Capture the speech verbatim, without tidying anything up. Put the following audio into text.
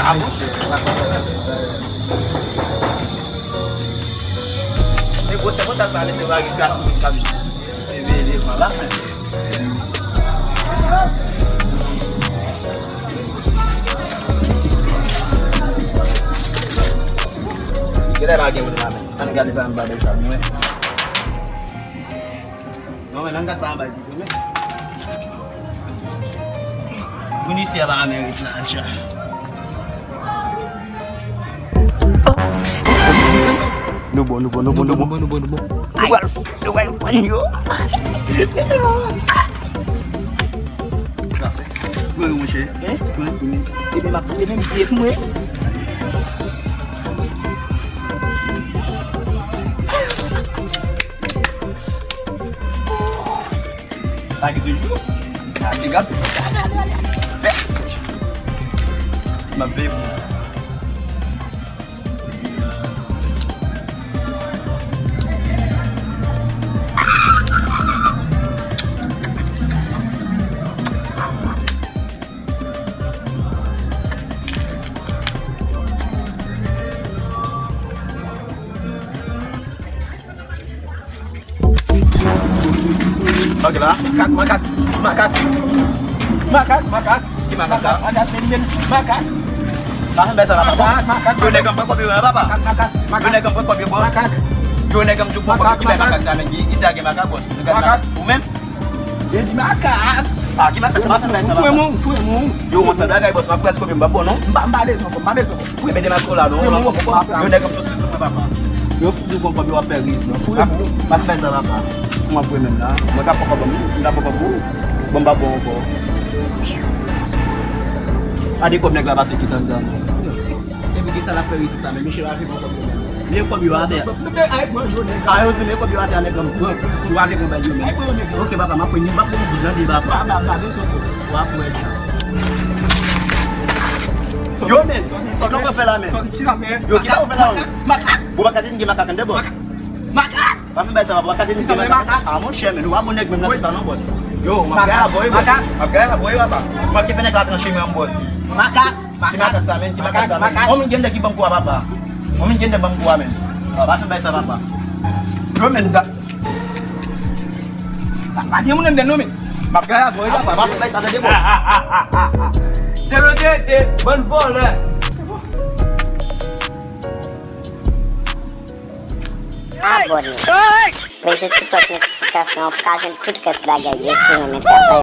Se gwo sèmantay sa, mesye, pa gen kras, se veye levan la, men. Genlè pa gen moun la, men. Ann gade sa, m pa bèl sa, mwen. Non, men, ann gade pa anba. Minisya pa anmerit la, dja. Nou bon, nou bon, nou bon, nou bon, nou bon, nou bon, nou bon. Nou pral, nou pral fann yo. Mwen, monchè. Hein? Mwen, mwen. Epi m ap foute menm pye mwen. Pa gen toujou. Ah, big up. M ap veye pou ou. Ok la. Makak, makak, makak. Makak, makak. Ki makak sa? Makak, makak, makak. Pa fè sa la, papa. Makak, makak. Yo nèg an pran kòb yo, papa. Makak, makak, makak. Yo nèg an pran kòb yo, bòs. Makak. Yo nèg an pran kòb yo, ki bay makak sa, nèg? Isi a gen makak, bòs. Nou gade makak. Ou menm? Yo di makak. Ah, ki makak sa, pa fè sa, papa. Fouye moun, fouye moun. Yo, mwen sa bagay, bòs, m ap prèske kòb yo, m pa bon, non? M pa, m pa bezwen, m pa bezwen. Ebyen, demaske w la, non? Yo nèg ap sot sou mwen, papa. Yo fout ou konn kòb yo, w ap fè riz, non? Fou, fou. M ap fè sa, papa. Mwen ap fè menm la. Mwen ka pran kòb, m ta pran kòb pou ou. Bon, m pa bon ankò. A de kòb nèg la pase ki tann dan, non? Epi ki sa l ap fè riz sa, men misye pa vle pran kòb yo menm. Men kòb yo atè. A, yo di men kòb yo atè, nèg la m pran. Pou w ale pran bay yo menm. Ok, papa, m ap pran, m ap pran nan de, papa. W ap wè. Yo, men, sa w t ap fè la, men? Yo, ki sa w fè la, men? Makak! Bon, makak, gen makak anndan, bòs. Makak! Pa fè bay sa, papa, makak, gen makak. Ah, monchè, men, nou pa bon nèg menm nan, se sa non, bòs. Yo, m ap gaye avè w, bòs. M ap gaye avè w, papa. Mwen ki fè nèg la tranche men, bòs. Makak! Ki makak sa, men? Ki makak sa, men? Makak! Yon moun gen nèg ki ban m kou a, papa. Yon moun gen nèg ban m kou a, men. Ah, pa fè bay sa, papa. Yo, men, da. Pa, pa gen moun anndan non, men. M ap gaye avè w, papa. Pa fè bay sa, tande, bòs. Zero de de, bann vòlè. Abòne. Prese ti klòch notifikasyon an pou w ka jwenn tout rès bagay yo si w renmen travay